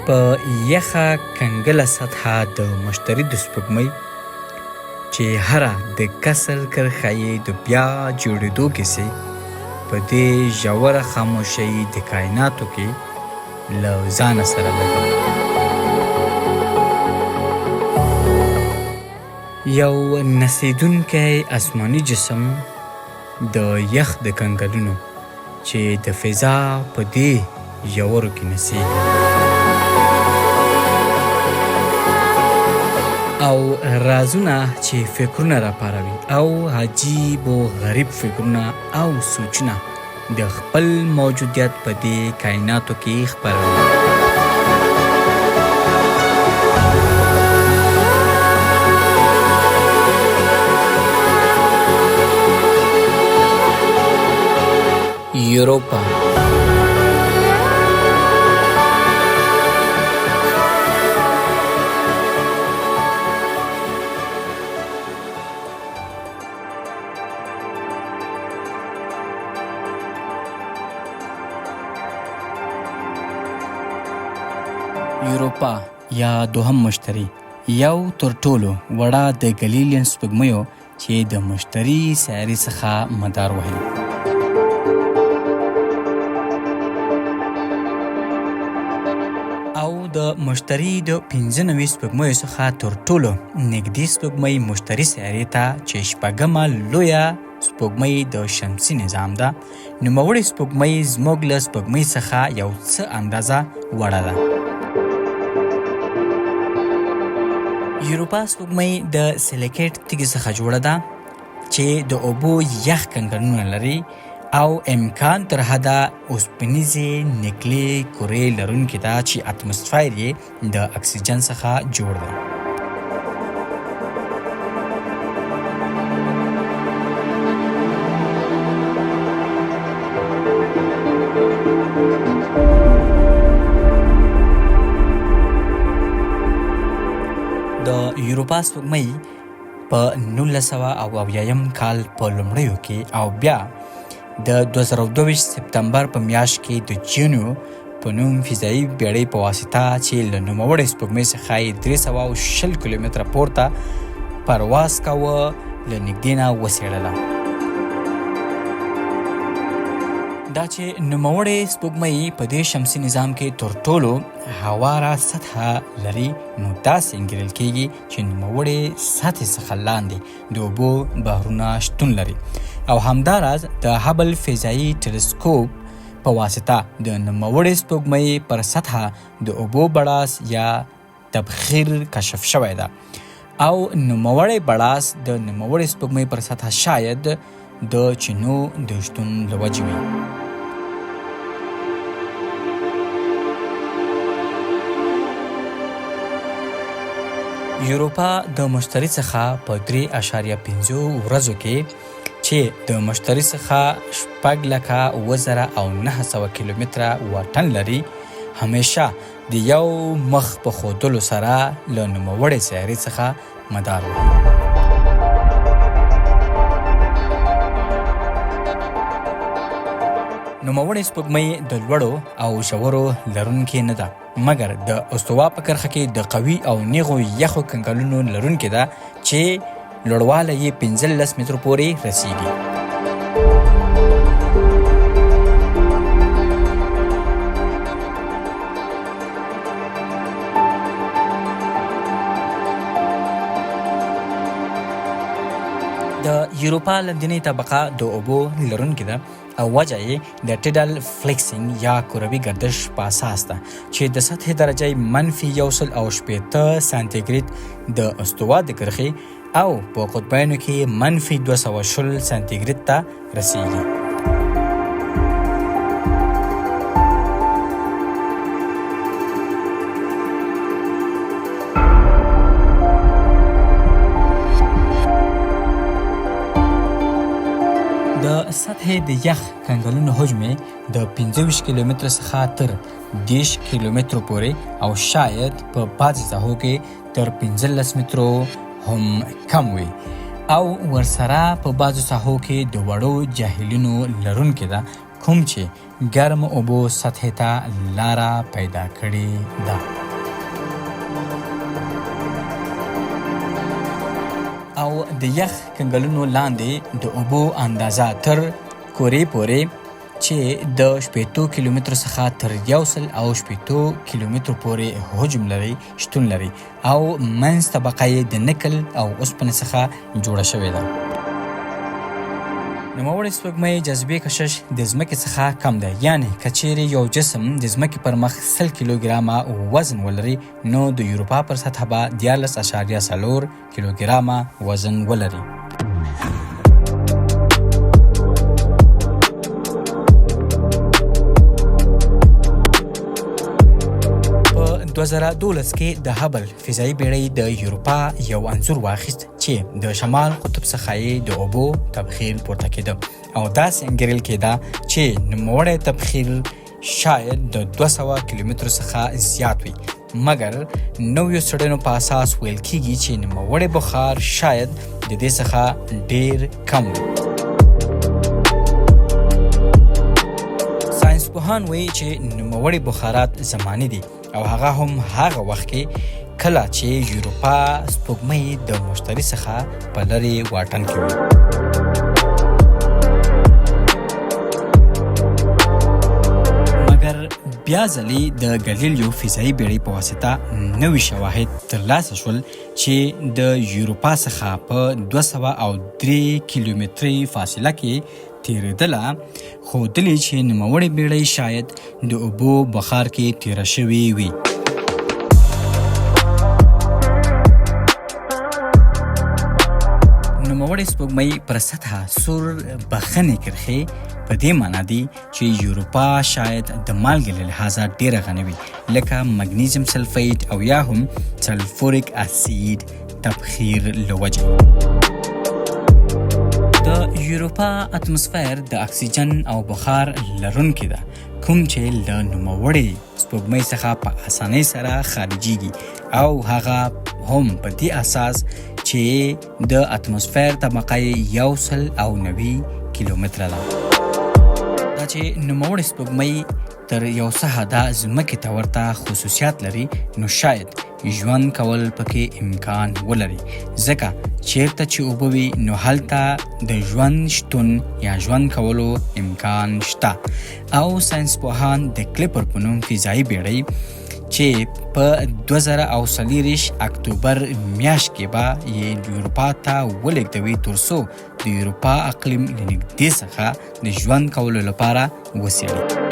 په یخه کنګله سطحه د مشتري د سپوږمۍ چې هره د کسر کرښه یې د بیا جوړېدو کیسې په دې ژوره خاموشۍ د کایناتو کې له ځانه سره لګوم. یو نڅېدونکی اسماني جسم د یخ د کنګلونو چې د فضا په دې ژورو کې نڅېږي او رازونه چې فکرونه راپاروي او عجیب او غریب فکرونه او سوچونه د خپل موجودیت په دې کایناتو کې خپروي. یوروپا. یوروپا یا دوهم مشتري یو تر ټولو وړه د ګلیلین سپوږمیو چې د مشتري سیارې څخه مدار وهي. او د مشتري د 95 سپوږمیو څخه تر ټولو نږدې سپوږمۍ مشتري سیارې ته چې شپږمه لویه سپوږمۍ د شمسي نظام ده، نوموړې سپوږمۍ زموږ له سپوږمۍ څخه یو څه اندازه وړه ده. یوروپا سپوږمۍ د سیلیکیټ تیږې څخه جوړه ده چې د اوبو یخ کنګلونه لري او امکان تر حده اوسپنیزې نکلې کرې لرونکې ده چې اتموسفیر یې د اکسیجن څخه جوړ دی. د یوروپا سپوږمۍ په 1970 کال په لومړیو کې او بیا د 2022 سپتمبر په میاشت کې د جینو په نوم فضایي بیړۍ په واسطه چې له نوموړې سپوږمۍ څخه یې 320 کیلومتره پورته پرواز کاوه له نږدې نه وڅېړله. دا چې نوموړې سپوږمۍ په دې شمسي نظام کې تر ټولو هواره سطحه لري، نو داسې انګېرل کېږي چې نوموړې سطحې څخه لاندې د اوبو بحرونه شتون لري او همداراز د هبل فضایي ټلسکوپ په واسطه د نوموړې سپوږمۍ پر سطحه د اوبو بړاس یا تبخیر کشف شوی ده او نوموړی بړاس د نوموړې سپوږمۍ پر سطحه شاید د چینو د شتون له وجې وي. یوروپا د مشتري څخه په 3.5 ورځو کې چې د مشتري څخه 6,07,900 کیلومتره واټن لري، همیشه د یو مخ په ښودلو سره له نوموړې سیارې څخه مدار وهي. نوموړې سپوږمۍ د لوړو او ژورو لرونکې نه ده، مګر د استوا په کرښه کې د قوي او نیغو یخو کنګلونو لرونکې ده چې لوړوالی یې 15 مترو پورې رسیږي. د یوروپا لندنۍ طبقه د اوبو لرونکې ده او وجه یې د ټیډل فلیکسینګ یا کروي ګردش په اساس ده چې د سطحې درجه منفي 160 سانتي ګریډ د استوا د کرښې او په قطبینو کې منفي 220 سانتي ګریډ ته رسیږي. د سطحې د یخ کنګلونو حجم د 25 کیلومتر څخه تر 30 کیلومترو پورې او شاید په بعضې ساحو کې تر 15 مترو هم کم وي او ورسره په بعضو ساحو کې د وړو جهیلونو لرونکې ده، کوم چې ګرمو اوبو سطحې ته لاره پیدا کړې ده. او د یخ کنګلونو لاندې د اوبو اندازه تر کورې پورې چې د 60 کیلومترو څخه تر 160 کیلومترو پورې حجم لري شتون لري او منځ طبقه یې د نکل او اوسپنې څخه جوړه شوې ده. نوموړې سپوږمۍ جاذبې کشش د ځمکې څخه کم دی، یعنی که چیرې یو جسم د ځمکې پر مخ 100 کیلوګرامه وزن ولري نو د یوروپا پر سطحه به 13.4 کیلوګرامه وزن ولري. په 2012 کې د هبل فضایي بیړۍ د یوروپا یو انځور واخیست چې د شمال قطب څخه یې د اوبو تبخیر پورته کېده او داسې انګیرل کېده چې نوموړی تبخیر شاید د 200 کیلومترو څخه زیات وي، مګر نویو څېړنو په اساس ویل کیږي چې نوموړی بخار شاید د دې څخه ډیر کم وي. ساینس پوهان وایي چې نوموړي بخارات زماني دي او هغه هم هغه وخت کې کله چې یوروپا سپوږمۍ د مشتري څخه په لرې واټن کې وي. مګر بیا ځلې د ګلیلیو فضایي بیړۍ په واسطه نوي شواهد ترلاسه شول چې د یوروپا څخه په 203 کیلومتري فاصله کې تیریدله، ښودلې چې نوموړې بیړۍ شاید د اوبو بخار کې تیره شوې وي. نوموړې سپوږمۍ پر سطحه سور بخنې کرښې په دې معنی دي چې یوروپا شاید د مالګې له لحاظه ډیره غني وي، لکه مګنیزیم سلفیټ او یا هم سلفوریک اسید تبخیر له وجې. د یوروپا اتموسفیر د اکسیجن او بخار لرونکې ده، کوم چې له نوموړې سپوږمۍ څخه په اسانۍ سره خارجیږي، او هغه هم په دې اساس چې د اتموسفیر طبقه یې 190 کیلومتره ده. دا چې نوموړې سپوږمۍ تر یو څه حده ځمکې ته ورته خصوصیات لري، نو شاید ژوند کول پکې امکان ولري، ځکه چیرته چې اوبه وي نو هلته د ژوند شتون یا ژوند کولو امکان شته. او ساینس پوهان د کلیپر په نوم فضایي بیړۍ چې په 2024 اکتوبر میاشت کې به یې یوروپا ته ولېږدوي ترڅو د یوروپا اقلیم له نږدې څخه د ژوند کولو لپاره وڅېړي.